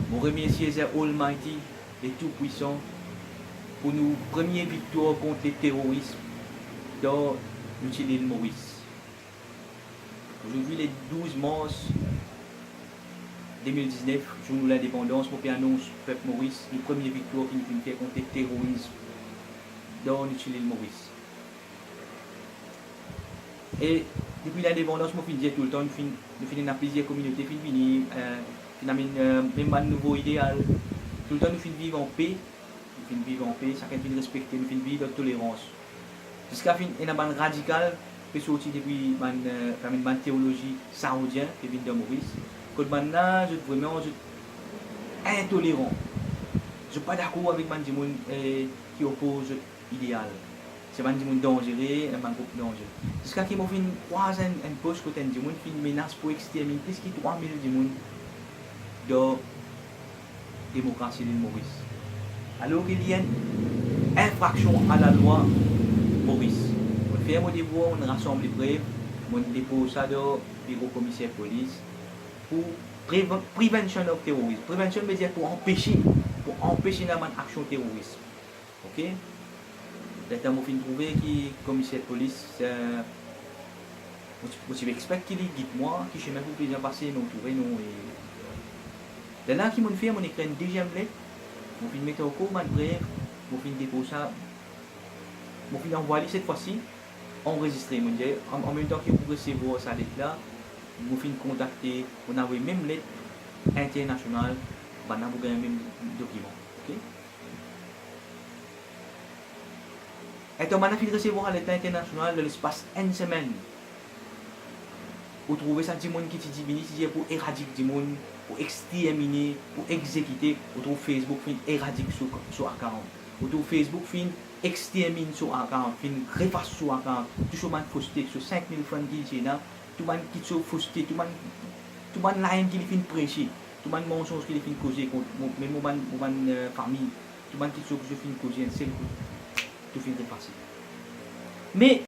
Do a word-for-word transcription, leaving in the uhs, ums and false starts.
Mo remersie The Almighty, le Tou-Pwisan, pou nou premie viktwar kont le terorism dan nou ti lil Moris. Azordi, le douz mars de mil diznef, zour nou lindepandans, mo pe anons pep Moris nou premie viktwar ki nou finn fer kont le terorism dan nou ti lil Moris. E depi lindepandans, mo finn dir toultan, nou finn, nou finn ena plizier kominote finn vini, eh, finn amenn, eh, mem bann nouvo ideal. Toultan nou finn viv an pe, nou finn viv an pe, sakenn finn respekte, nou finn viv dan tolerans. Ziska finn ena bann radikal pe sorti depi bann, eh, finn amenn bann teolozi saoudien pe vinn dan Moris. Kot bann la, zot vreman, zot intoleran. Zot pa dakor avek bann dimoun, eh, ki opoz zot ideal. Se bann dimoun danzere, enn bann group danzere. Ziska ki mo finn krwaz enn, enn post kot enn dimoun finn menas pou exterminn plis ki trwa mil dimoun dan demokrasi lil Moris. Alor ki li enn infraksion a lalwa Moris. Mo fer mo devwar, mo rasanble prev, mo depoz sa dan biro komiser polis pou prev-, prevention of terrorism. Prevention vedir pou anpese, pou anpese ena bann aksion teroris. Ok? Letan mo finn trouve ki komiser polis, eh, mo ti, mo ti expect ki li gid mwa, ki semin pou bizin pase, me mo trouve non. E, eh, lerla ki mo'nn fer, mo'nn ekrir enn deziem let, mo finn met ankor bann prev, mo finn depoz sa, mo finn anvway li set fwa si, anrezistre, mo dir, an, an mem tan ki ou resevwar sa let la, mo finn kontakte, mo'nn avoy mem let internasional, bann la pou gagn mem dokiman, ok? Enn tan bann la finn resevwar let la internasional, dan lespas enn semenn, ou trouve sa dimoun ki ti di vini, ti dir pou eradik dimoun, pou extermine, pou exekite, ou trouv Facebook finn eradik so, so account. Ou trouv Facebook finn extermine so account, finn refas so account, tou so bann foste, so sink mil friend ki li ti ena, tou bann kiksoz foste, tou bann, tou bann laenn ki li finn prese, tou bann mansonz ki li finn koze kont mo, mem mo bann, mo bann, eh, fami, tou bann kiksoz ki zot finn koze enn sel kou, tou finn efase. Me